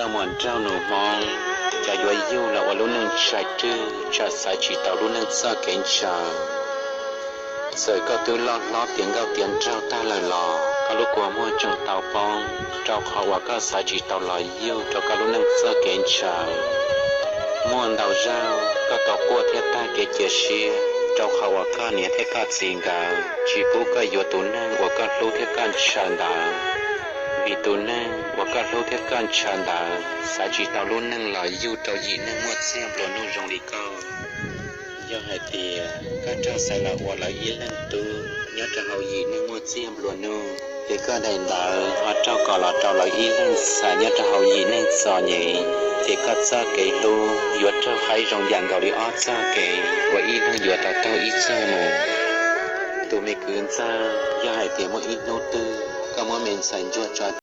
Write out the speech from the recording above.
Koj muaj nraug nus hmoob, cov yuav yug los ua lub neej tshai rwg, tsam xaiv tsis tau lub neej txoj kev ntshaw. Txawm koj twb loj hlob tiav nkauj tiav nraug tag lawm los koj lub kua muag tseem tau poob, rau qhov uas koj xaiv tsis tau los yug rau koj lub neej txoj kev ntshaw. Muaj ntau zaug koj tau quaj thiab tag kev cia siab, rau qhov uas koj niam thiab koj txiv nkawd tsis pub koj yuav tus neeg uas koj hlub thiab koj ntshaw ntawd. Vim tus neeg uas koj hlub thiab koj ntshaw ntawd xaiv tsis tau lub neej los yug rau yim neeg muaj txiag nplua nuj zoo li koj. Yog hais tias koj raug xaiv los ua lawv ib leeg tub nyob rau hauv yim neeg muaj txiag nplua nuj, ces koj daim ntawv ho raug kom los rau lawv ib leeg xaiv nyob rau hauv yim neeg txom nyem, ces koj txoj kev hlub yuav raug qaib zoo yam nkaus li ob txoj kev uas ib leeg yuav tau taug ib txoj mus. Tus me kwv ntxawg, yog hais tias muaj ib hnub twg koj muab me ntxhais ntsuag tso